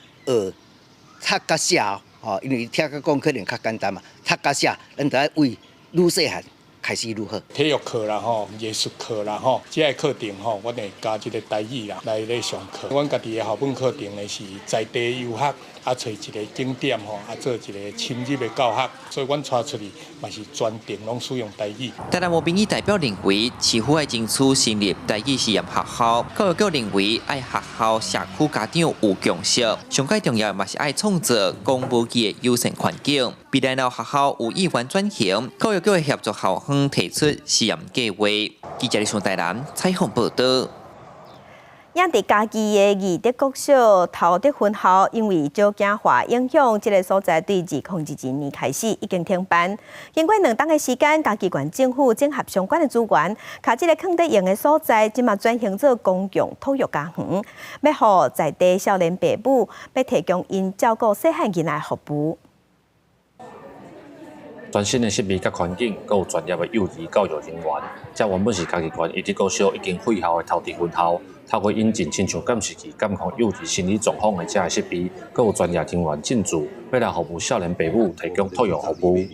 學讀佮寫，吼，因為聽佮講可能較簡單嘛，讀佮寫，咱就愛為愈細漢開始愈好。體育課啦吼，藝術課啦吼，這个課程吼，阮會加這个台語啦來咧上課。阮家己的校本課程呢是在地遊學，啊，揣一个景點吼，啊，做一个深入的教學，所以阮帶出去嘛是全程攏使用台語。台南無民意代表認為，市府愛爭取成立台語實驗學校，教育局認為愛學校、社區、家長有共識，上蓋重要嘛是愛創造講母語的友善環境。未來若學校有意願轉型，教育局會協助校方提出試驗計劃。記者李松台南採訪報導。也佇嘉義的義德國小頭德分校，因為少子化影響，這个所在對2022年開始已經停辦。經過兩冬的時間，嘉義縣政府整合相關的資源，共這个囥佇用的所在，這馬轉型做公共托育家園，欲予在地少年爸母，欲提供𪜶照顧細漢囡仔的服務。全新的設備佮環境，閣有專業的幼兒教育人員，這原本是嘉義縣義德國小已經廢校的頭德分校，透過引進親像監視器監控幼兒心理狀況的這个設備，閣有專業人員進駐，欲來服務少年爸母提供托育服務。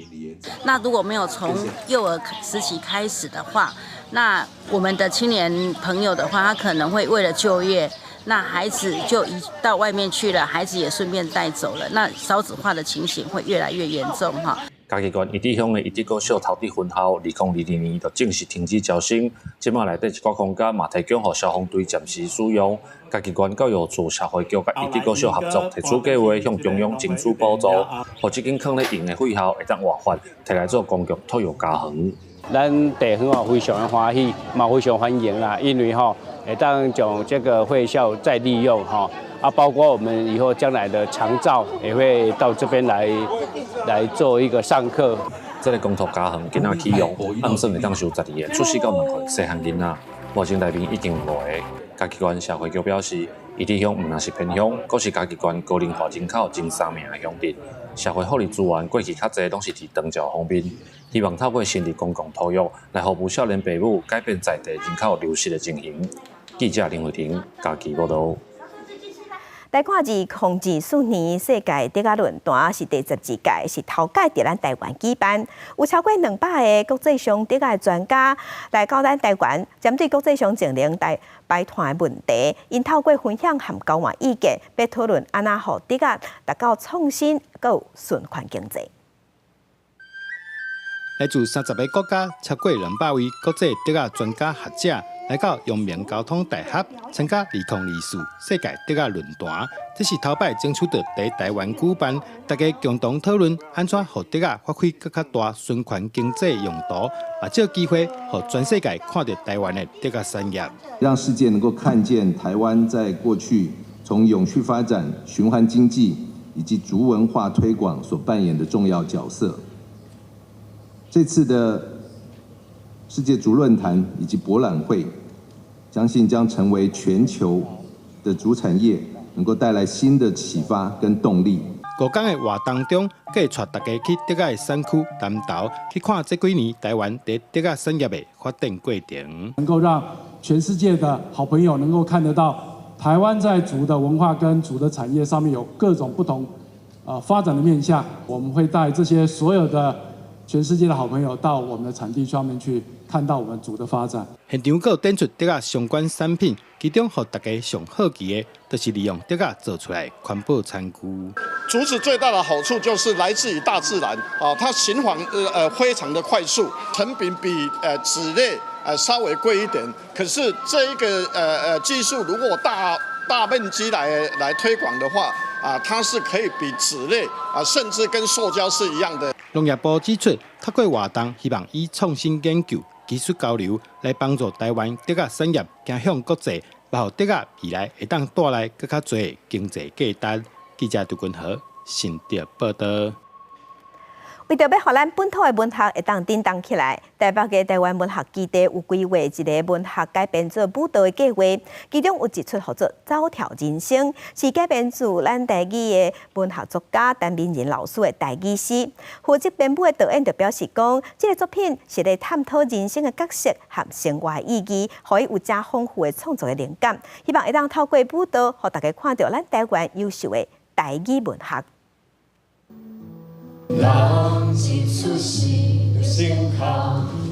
那如果沒有從幼兒時期開始的話，那我們的青年朋友的話，他可能會為了就業，那孩子就移到外面去了，孩子也順便帶走了，那少子化的情形會越來越嚴重哈。嘉義縣義德鄉的義德國小頭德分校，2022年就正式停止招生。這馬內底一寡空間嘛，提供予消防隊暫時使用。嘉義縣教育處社會局佮義德國小合作，提出計劃向中央爭取補助，予這間囥咧用的廢校會當活化，提來做公共托育家園。咱地方哦非常的歡喜，嘛非常歡迎啦，因為吼會當將這個廢校再利用吼。啊，包括我們以後將來的長照也會到這邊來來做一個上課。這个公托家園今仔啟用，按算會當收12个出世到2歲細漢囡仔，目前內面已經有5個。嘉義縣社會局表示，義德鄉毋但是偏鄉，閣是嘉義縣高齡化人口前三名的鄉鎮。社會福利資源過去較濟攏是佇長照方面，希望透過成立公共托育來服務少年爸母，改變在地人口流失的情形。記者林慧婷嘉義報導。來看2024年世界竹仔論壇是第12屆，是頭屆佇咱台灣舉辦，有超過200個國際上竹仔的專家來到咱台灣，針對國際上淨零排排碳的問題，𪜶透過分享和交換意見，欲討論按怎予竹仔達到創新閣有循環經濟。來自30個國家，超過200位國際竹仔專家學者。來到陽明交通大學參加2024世界竹仔論壇。這是頭擺爭取到佇台灣舉辦，大家共同討論按怎予竹仔發揮閣較大循環經濟用途，嘛藉機會予全世界看著台灣的竹仔產業。讓世界能夠看見台灣在過去從永續發展、循環經濟以及竹文化推廣所扮演的重要角色。這次的世界竹論壇以及博覽會，相信將成為全球的竹產業能夠帶來新的啟發跟動力。 5工的活動中，閣會帶大家去竹仔的產區南投去看這幾年台灣佇竹仔產業的發展過程。能夠讓全世界的好朋友能夠看得到，台灣在竹的文化跟竹的產業上面有各種不同發展的面向。我們會帶這些所有的全世界的好朋友到我們的產地上面去，看到我們竹的發展。現場閣有展出竹仔相關產品，其中予大家上好奇的，就是利用竹仔做出來環保餐具。竹子最大的好處就是來自於大自然啊，它循環非常的快速，成本比紙類稍微貴一點。可是這一個技術如果大面積來推廣的話，啊，它是可以比紙類啊，甚至跟塑膠是一樣的。農業部指出，透過活動，希望以創新研究、技術交流來幫助台灣竹仔產業走向國際，予竹仔未來會當帶來閣較濟經濟價值。記者杜君和新竹報導。為著欲予咱本土的文學會當振動起來，台北的台灣文學基地有規劃一个文學改編做舞蹈的計劃，其中有一齣號做《走跳人生》，是改編自咱台語的文學作家陳明仁老師的台語詩。負責編舞的導演就表示講，這个作品是咧探討人生的角色和生活的意義，予伊有誠豐富的創作的靈感，希望會當透過舞蹈，予大家看著咱台灣優秀的台語文學。人一出世就先哭，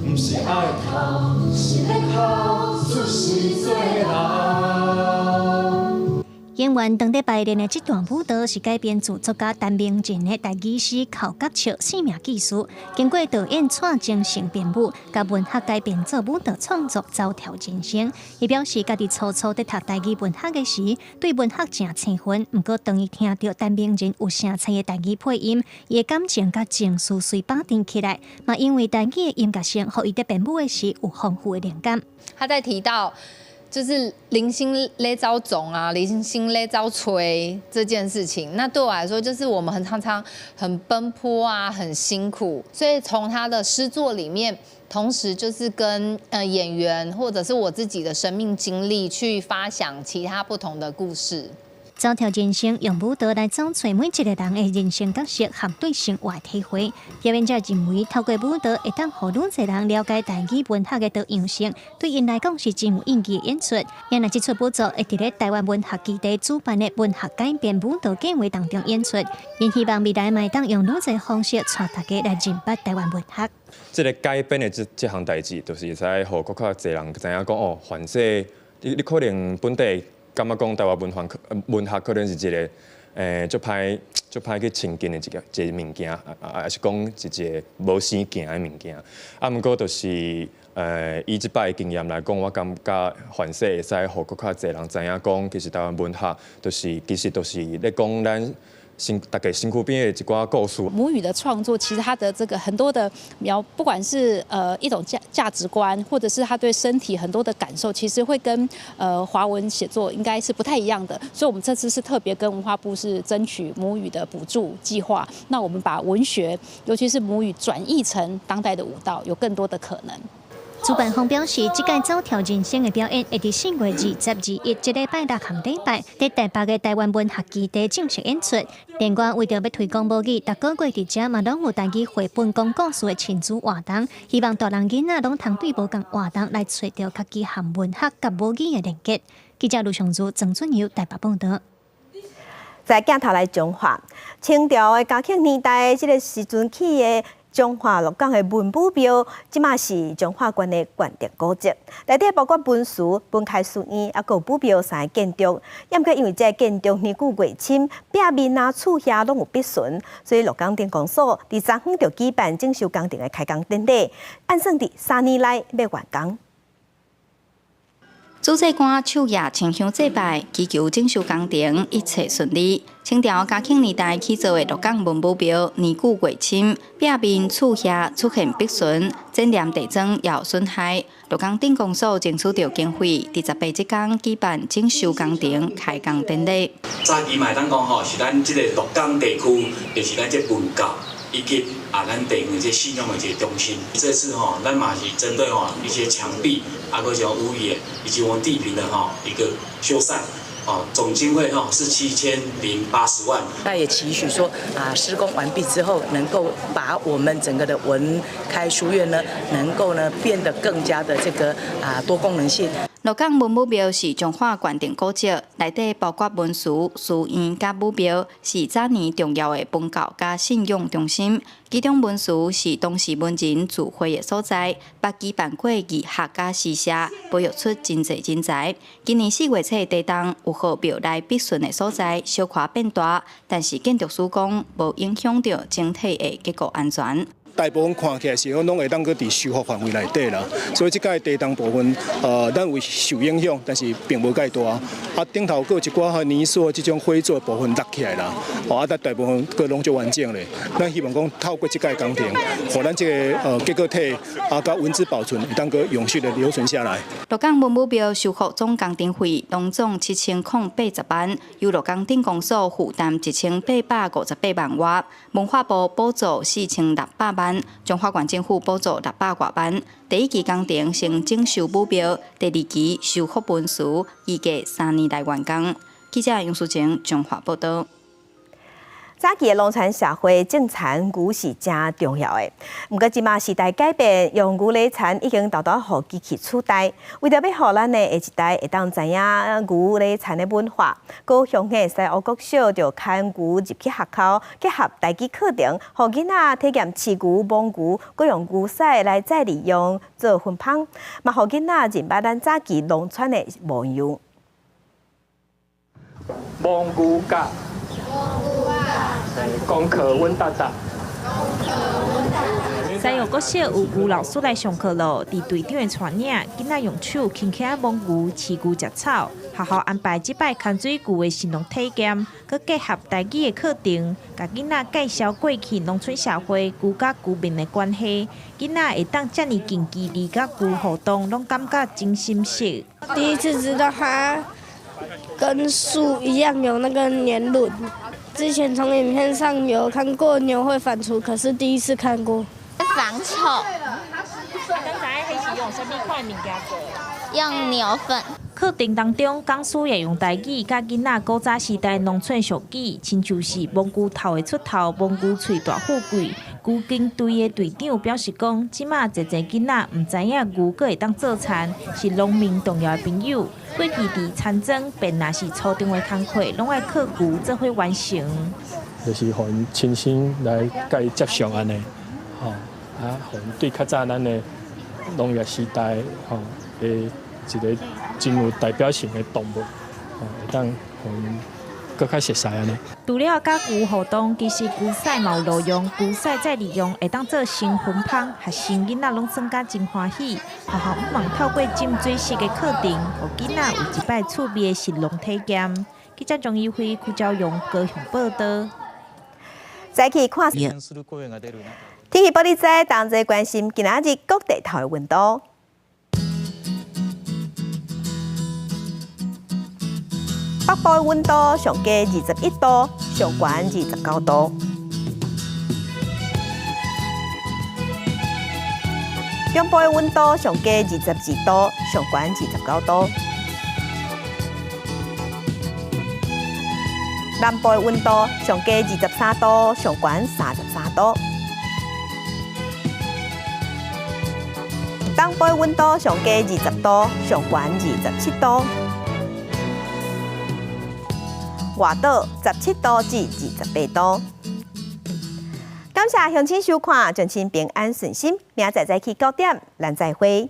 毋是愛哭，是欲哭出世做人。演員當咧排練的這段舞蹈是改編自作家陳明仁的台語詩《哭佮笑生命記事》，經過導演蔡精成編舞，共文學改編做舞蹈創作《走跳人生》。伊表示，家己初初佇讀台語文學的時，對文學誠生分。毋過當伊聽著陳明仁有聲采的台語配音，伊的感情佮情緒隨飽振起來。嘛因為台語的音樂性，予伊佇編舞的時有豐富的靈感。他在提到，就是零星咧走總啊，零星咧走吹這件事情，那對我來說，就是我們很常常很奔波啊，很辛苦。所以從他的詩作裡面，同時就是跟演員或者是我自己的生命經歷去發想其他不同的故事。走跳人生，用舞蹈來走揣每一个人的人生角色和對生活的體會。表演者認為，透過舞蹈會當予愈濟人了解台語文學的多樣性，對𪜶來講是真有意義的演出。也若這齣舞作會佇咧台灣文學基地主辦的文學改編舞蹈計劃當中演出，𪜶希望未來嘛會當用愈濟方式帶大家來認捌台灣文學。這个改編的這項代誌，就是會使予閣較濟人知影講哦，凡勢你可能本地感覺講台灣文學可能是一个足歹足歹去親近的一个物件，啊啊，抑是講一个無生行的物件。啊，毋過就是以這擺的經驗來講，我感覺凡勢會使予閣較濟人知影講，其實台灣文學就是其實就是咧講咱大家身軀邊的一寡故事。母語的創作，其實它的這個很多的描，不管是一種價值觀，或者是他對身體很多的感受，其實會跟華文寫作應該是不太一樣的。所以，我們這次是特別跟文化部是爭取母語的補助計劃。那我們把文學，尤其是母語轉譯成當代的舞蹈，有更多的可能。主辦方表示，這屆走跳人生的表演會佇4月20、21，這禮拜六和禮拜，佇台北的台灣文學基地正式演出。另外，為著欲推廣母語，逐个月佇遮嘛攏有台語繪本講故事的親子活動，希望大人囡仔攏通對無仝活動來揣著家己和文學佮母語的連結。記者盧尚如、曾俊佑台北報導。在鏡頭來彰化，清朝的嘉慶年代，這個時陣起的彰化鹿港的文武廟，這馬是彰化縣的縣定古蹟。內底包括文祠、文開書院，抑閣有武廟三个建築。毋過因為這个建築年久月深，壁面啊、厝瓦攏有篦損，所以鹿港鎮公所佇昨昏就舉辦整修工程的開工典禮，按算佇3年內欲完工。主祭官手攑清香祭拜，祈求整修工程一切順利。清朝嘉慶年代起造的鹿港文武廟年久月深，壁面厝瓦出現破損，展覽地磚也有損害。鹿港鎮公所爭取著經費，佇18這工舉辦整修工程開工典禮。早期嘛會當講吼，是咱這個鹿港地區，就是咱這文教以及啊咱地方這信仰的一個中心。這次吼，咱嘛是針對吼一些牆壁啊，閣像屋檐以及我們地坪的吼一個修繕。哦，總經費吼是7080萬。那也期許說啊，施工完畢之後，能夠把我們整個的文開書院呢，能夠呢變得更加的這個啊多功能性。鹿港文武廟是彰化縣定古蹟，內底包括文祠、書院佮武廟，是早年重要的文教佮信仰中心。其中文祠是當時文人聚會的所在，捌舉辦過義學佮詩社，培育出真濟人才。今年4月初地動，有予廟內破損的所在小可變大，但是建築師講無影響著整體的結構安全。大部分看起來是講攏會當閣佇修復範圍內底啦，所以這擺地動部分，咱有受影響，但是並無蓋大。啊，頂頭閣有一寡泥塑這種灰做部分落起來啦，哦，啊，但大部分閣攏足完整咧。咱希望講透過這擺工程，予咱這個結構體啊，佮文字保存會當閣永續的留存下來。鹿港文武廟修復總工程費攏總7080萬，由鹿港鎮公所負擔1858萬外，文化部補助4600萬。彰化縣政府補助600外萬。第一期工程先整修武廟，第二期修復文祠，預計3年內完工。記者楊淑晴彰化報道。早期的農村社會種田牛是誠重要的，毋過這馬時代改變，用牛犁田已經沓沓予機器取代。為著欲予咱的下一代會當知影牛犁田的文化，高雄的西湖國小就牽牛入去學校，結合台語課程，予囡仔體驗飼牛、摸牛，閣用牛屎來再利用做芬芳，嘛予囡仔認捌咱早期農村的模樣。摸牛角。功課穩達達。西湖國小有牛老師來上課囉，佇隊長的帶領，囡仔用手輕輕摸牛、飼牛食草。學校安排這擺牽水牛的食農體驗，閣結合台語的課程，共囡仔介紹過去農村社會牛佮牛民的關係。囡仔會當遮爾近距離佮牛互動，攏感覺真新鮮。第一次知道它跟樹一樣有那個年輪。之前從影片上有看過牛會反芻，可是第一次看過。防臭。剛才彼是用啥物款物件做？用牛糞。課程當中，講師也用台語佮囡仔古早時代農村俗語，親像是摸牛頭會出頭，摸牛喙大富貴。牛經隊的隊長表示講，這馬濟濟囡仔毋知影牛閣會當做田，是農民重要的朋友。過去佇田莊，便若是粗重的工課，攏愛靠牛做伙完成。就是予𪜶親身來共伊接觸按呢，吼啊，予𪜶對較早咱的農業時代，吼的一個真有代表性的動物，吼會當予𪜶閣較熟似按呢。除了佮牛互動，其實牛屎嘛有路用，牛屎再利用會當做新芬芳，學生囡仔攏感覺真歡喜。學校向望透過浸水式的課程，予囡仔有一擺趣味的食農體驗。記者張怡輝、邱昭勇高雄報道。再去看天氣報你知，同齊關心今仔日各地頭的溫度。北部的溫度上低21度，上懸29度。中部的溫度上低22度，上懸29度。南部的溫度上低23度，上懸33度。東部的溫度上低20度，上懸27度。外島17度至28度。感謝鄉親收看，祝親平安順心。明仔載早起9點，咱再會。